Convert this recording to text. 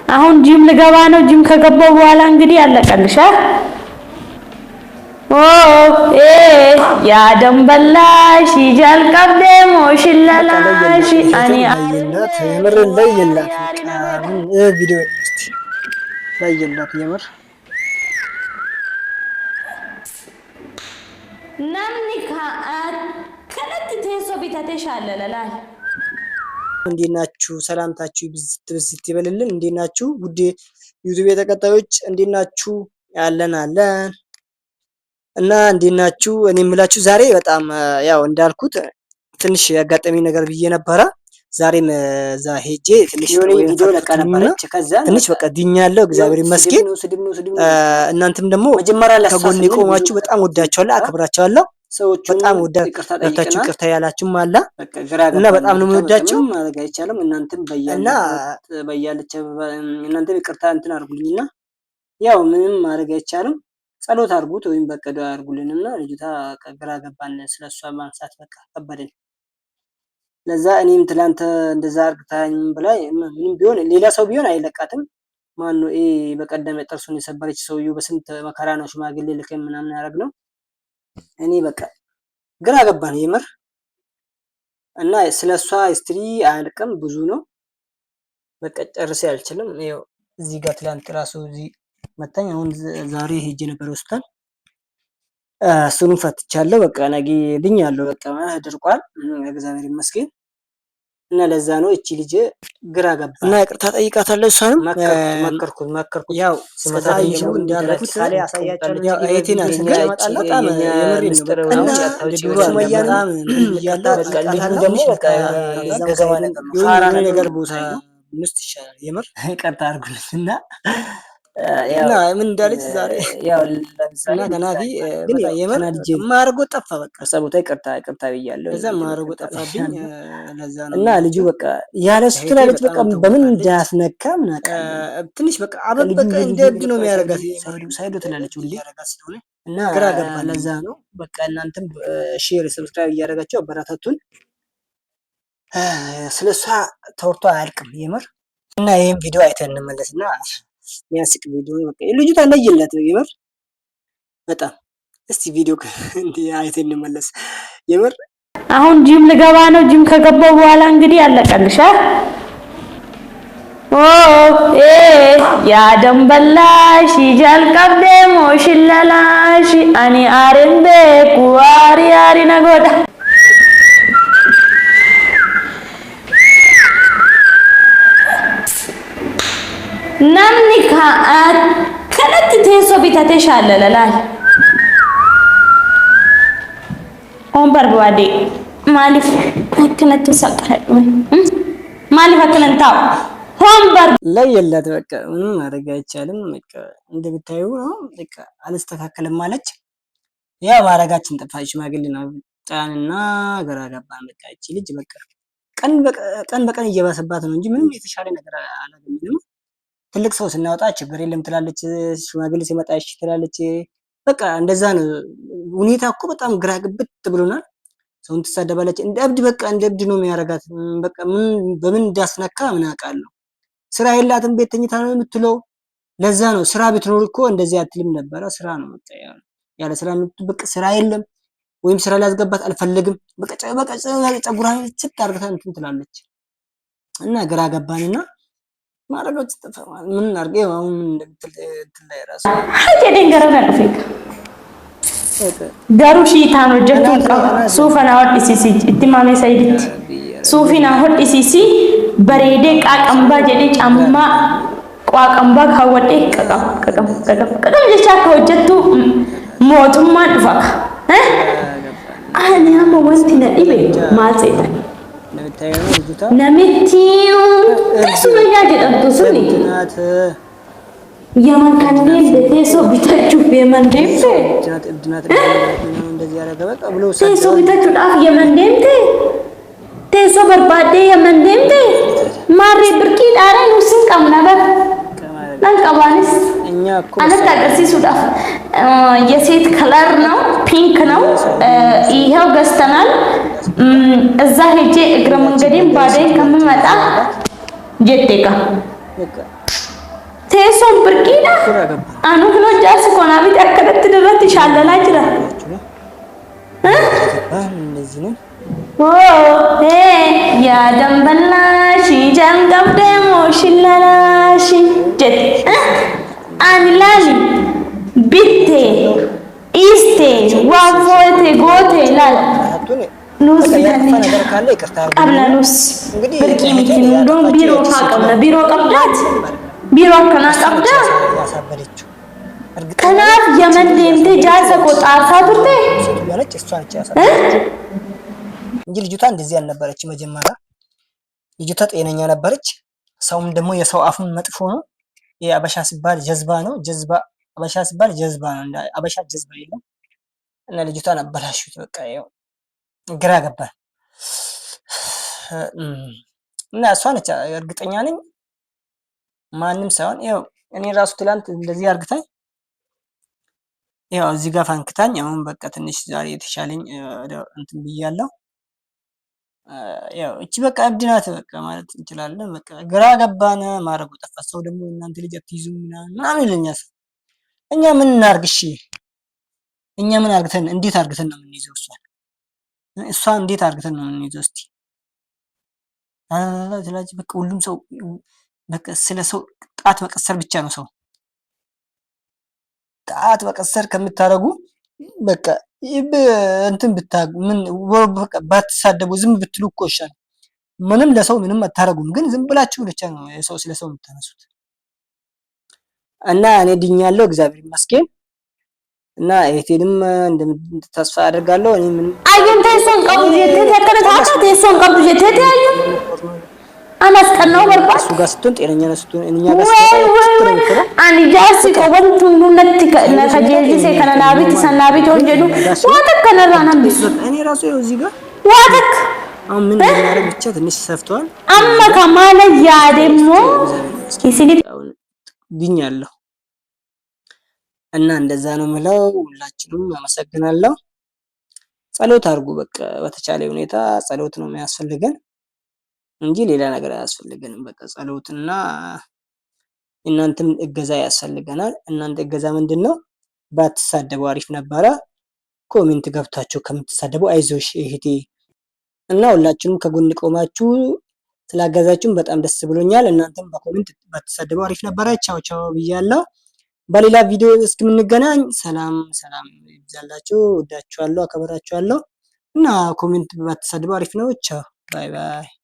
አሁን ጂም ልገባ ነው። ጂም ከገባው በኋላ እንግዲህ አለቀልሽ። ኦ ኤ ያ ደንበላሽ jalqabdee moo ሽለላሽ እኔ ለየላት፣ የምር ለየላት። ይሄ ቪዲዮ እስቲ ለየላት የምር። Namni kanatti teessoo bitatee shaallala laal. እንዴት ናችሁ? ሰላምታችሁ ብዝት ብዝት ይበልልን። እንዴት ናችሁ? ውድ ዩቲዩብ ተከታዮች እንዴት ናችሁ? ያለን አለን እና እንዴት ናችሁ? እኔ የምላችሁ ዛሬ በጣም ያው እንዳልኩት ትንሽ ያጋጠመኝ ነገር ብዬ ነበረ። ዛሬም እዛ ሄጄ ትንሽ ቪዲዮ ለቃ ነበረች። ከዛ ትንሽ በቃ ድኛለሁ፣ እግዚአብሔር ይመስገን። እናንተም ደግሞ ከጎኔ ቆማችሁ በጣም ወዳችኋለሁ፣ አከብራችኋለሁ። በጣም ወዳችሁ ይቅርታ ያላችሁም አለ እና በጣም ነው የምወዳችሁ። ማድረግ አይቻልም። እናንተም በያለች እናንተም ይቅርታ እንትን አድርጉልኝና ያው ምንም ማድረግ አይቻልም። ጸሎት አድርጉት ወይም በቃ ዱአ አድርጉልንና ልጅቷ ግራ ገባን። ስለሷ ማንሳት በቃ ከበደን። ለዛ እኔም ትላንት እንደዛ አርግታኝ ብላ ምንም ቢሆን ሌላ ሰው ቢሆን አይለቃትም። ማን ነው ይሄ በቀደም ጥርሱን የሰበረች ሰውዬው በስንት መከራ ነው ሽማግሌ ልከን ምናምን ያደረግነው። እኔ በቃ ግራ ገባን የምር። እና ስለሷ history አያልቅም፣ ብዙ ነው። በቃ ጨርሴ አልችልም። ይኸው እዚህ ጋር ትላንት ራሱ እዚህ መታኝ። አሁን ዛሬ ሄጄ ነበር ሆስፒታል፣ እሱንም ፈትቻለሁ። በቃ ነገ ድኛለሁ። በቃ ደርቋል፣ እግዚአብሔር ይመስገን። እና ለዛ ነው እቺ ልጅ ግራ ገባ እና ይቅርታ ጠይቃታለሁ። እሷንም መከርኩት መከርኩት ያው ስመታይሽው እንዳልኩት ያው እህቴ ናት፣ ግን በጣም የምሬን ነው። እና ሱመያን እያለ በቃ ልጁ ደግሞ በቃ ገገማ ነገር ነው፣ ፋራ ነገር ቦታ ውስጥ ይሻላል። የምር ይቅርታ አድርጉልኝ እና እና ምን እንዳለች ዛሬ ያው ለምሳሌ እና ከናፊ በጣም የምር ማርጎ ጠፋ። በቃ እዛ ቦታ ይቅርታ ይቅርታ ብያለሁ። እዛ ማርጎ ጠፋብኝ። ለዛ ነው እና ልጁ በቃ ያለ እሱ ትላለች። በቃ በምን እንዳስነካ ምን አውቃለሁ። ትንሽ በቃ አበበቀ እንደ እብድ ነው የሚያደርጋት። ሳይዶ ትላለች ሁሌ ስለሆነ እና ግራ ገባ። ለዛ ነው በቃ እናንተም share፣ subscribe እያደረጋችሁ አበረታቱን። ስለሷ ተወርቶ አያልቅም የምር። እና ይህም ቪዲዮ አይተን እንመለስና የሚያስቅ ቪዲዮ በቃ ልጅቷ ለየላት የምር በጣም። እስቲ ቪዲዮ አይተን እንመለስ የምር። አሁን ጂም ልገባ ነው። ጂም ከገባው በኋላ እንግዲህ አለቀልሽ። ኦ ኤ ያ ደንበላሽ jalqabdee moo ሽለላሽ ani arin beeku aari aari na godha. Namni kanatti teessoo bitatee shaallala laal. Oon barbaade maaliif akkanatti saqqadhu? Maaliif akkanan taa'u? ሆን በር ለየላት በቃ ምንም ማድረግ አይቻልም። በቃ እንደምታዩ ነው። በቃ አልስተካከልም አለች። ያ ማድረጋችን ጠፋ። ሽማግሌ ነው ጫንና ግራ ገባን። በቃ እቺ ልጅ በቃ ቀን በቀን እየባሰባት ነው እንጂ ምንም የተሻለ ነገር አላገኘንም። ትልቅ ሰው ስናወጣ ችግር የለም ትላለች፣ ሽማግሌ ሲመጣ እሺ ትላለች። በቃ እንደዛ ነው ሁኔታ እኮ በጣም ግራ ግብት ብሎናል። ሰውን ትሳደባለች እንደ እብድ፣ በቃ እንደ እብድ ነው የሚያደርጋት። በቃ ምን በምን እንዳስነካ ምን አውቃለሁ። ስራ የላትም፣ ቤት ተኝታ ነው የምትለው። ለዛ ነው ስራ ብትኖር እኮ እንደዚህ አትልም ነበረ። ስራ ነው በቃ ያለ ስራ በቃ ስራ የለም ወይም ስራ ሊያስገባት አልፈለግም። በቃ በቃ ጸጉሯን ስት አድርጋ እንትን ትላለች እና ግራ ገባንና ማድረጋች ምን አድርገ አሁን ምን እንደምትል እንትን ላይ ራሱ jedheen gara na dhufe garuu shiitaan hojjechuu hin qabu. Suufa naa hodhisiisi itti maamee sayiditti. Suufi naa hodhisiisi bareedee qaaqambaa jedhee caammaa qaaqambaa kaawwadhee qaqam qaqam qaqam qaqam jechaa akka hojjettu mootummaan dhufa. Ani amma wanti na dhibe maal seetan? እንደምታየው ነው ልጅቷ Namitti Sumayyaa jedhamtu suni ናት Yaman kan deemte teessoo bitachuuf Yaman deemte ናት እብድ ናት እንደዚህ ያደረገ በቃ ብሎ teessoo bitachuudhaaf Yaman deemte teessoo barbaaddee Yaman deemte maarree birqii dhaadhaa nuus hin qabna bar nan qabaanis እኛ እኮ anatti agarsiisuudhaaf የሴት color ነው፣ pink ነው። ይኸው ገዝተናል። እዛ ሄጄ እግረ መንገዴን ባዶዬን ከምመጣ ጀቴካ በቃ Teessoon birqiidha. ግራ ገባን። Anu kunoo jaarsi konaa miti akkanatti irratti shaallalaa jira. ገባን እንደዚህ ነው። Yaa damballaashi jalqabdee moo shillalaashi jette. Ani laali bittee dhiistee waan foote goote laala. አራቱን Nuus በቃ ያጠፋ bitannee ነገር ካለ ይቅርታ qabna አድርጉልኝና nus እንግዲህ birqii miti እህቴን hundoon ያጠፋችው biiroo ያቺ faa ሴትዮ qabna biiroo qabdaati biiroo akkanaa እሷ ነች qabdaa ያሳበደችው። እርግጠኛ kanaaf ነኝ Yaman deemtee jaarsa koo xaarsaa turte. ሴትዮዋ ነች፣ እሷ ነች ያሳበደችው እንጂ ልጅቷ እንደዚህ አልነበረች። መጀመሪያ ልጅቷ ጤነኛ ነበረች። ሰውም ደግሞ የሰው አፍም መጥፎ ነው። የአበሻ ሲባል ጀዝባ ነው። ጀዝባ አበሻ ሲባል ጀዝባ ነው። እንደ አበሻ ጀዝባ የለም። እና ልጅቷን አበላሹት። በቃ ያው ግራ ገባን። እና እሷ ነች እርግጠኛ ነኝ፣ ማንም ሳይሆን ያው እኔ ራሱ ትላንት እንደዚህ አርግታኝ ያው እዚህ ጋር ፈንክታኝ፣ አሁን በቃ ትንሽ ዛሬ የተሻለኝ እንትን ብያለሁ። ያው እቺ በቃ እብድ ናት በቃ ማለት እንችላለን። በቃ ግራ ገባን። ማድረጉ ጠፋ። ሰው ደግሞ እናንተ ልጅ አትይዙም ምናምን ምናምን ይለኛል ሰው። እኛ ምን እናርግ? እሺ እኛ ምን አርግተን እንዴት አርግተን ነው የምንይዘው? እሷን እሷ እንዴት አርግተን ነው የምንይዘው? እስቲ ስለዚህ በቃ ሁሉም ሰው በቃ ስለ ሰው ጣት መቀሰር ብቻ ነው። ሰው ጣት መቀሰር ከምታረጉ በቃ እንትን ብታ ምን በቃ ባትሳደቡ ዝም ብትሉ እኮ ይሻላል። ምንም ለሰው ምንም አታረጉም፣ ግን ዝም ብላችሁ ብቻ ነው የሰው ስለ ሰው የምታነሱት። እና እኔ ድኛለሁ፣ እግዚአብሔር ይመስገን። እና እህቴንም እንደምትተስፋ አደርጋለሁ። እኔ ምንም Ayyuun teessoon qabdu jetteeti akkana taata teessoon qabdu jetteeti ayyuun anas qannoo barbaadu. እሱ ጋር ስትሆን ጤነኛ ነው ስትሆን እኛ ጋር Way ስትመጣ way ስትል ነው way የምትለው። ani jaarsi koo wanti hunduu natti na kajeelchise kana naa biti san naa biti hon jedhu waa takka narraa nan bisu እኔ ራሱ ይኸው እዚህ ጋር waa takka አሁን ምን እንደሚያደርግ ብቻ ትንሽ ሰፍቷል። amma kamaala yaade immoo isinitti አሁን ድኛለሁ እና እንደዛ ነው የምለው። ሁላችንም አመሰግናለሁ። ጸሎት አድርጉ። በቃ በተቻለ ሁኔታ ጸሎት ነው የሚያስፈልገን እንጂ ሌላ ነገር አያስፈልገንም። በቃ ጸሎትና እናንተም እገዛ ያስፈልገናል። እናንተ እገዛ ምንድን ነው? ባትሳደቡ አሪፍ ነበረ። comment ገብታችሁ ከምትሳደቡ አይዞሽ እህቴ እና ሁላችሁም ከጎን ቆማችሁ ስላገዛችሁም በጣም ደስ ብሎኛል። እናንተም በ comment ባትሳደቡ አሪፍ ነበረ። ቻው ቻው ብያለሁ። በሌላ ቪዲዮ እስከምንገናኝ ሰላም ሰላም ይብዛላችሁ። ወዳችኋለሁ፣ አከብራችኋለሁ እና comment ባትሳደቡ አሪፍ ነው። ቻው bye bye።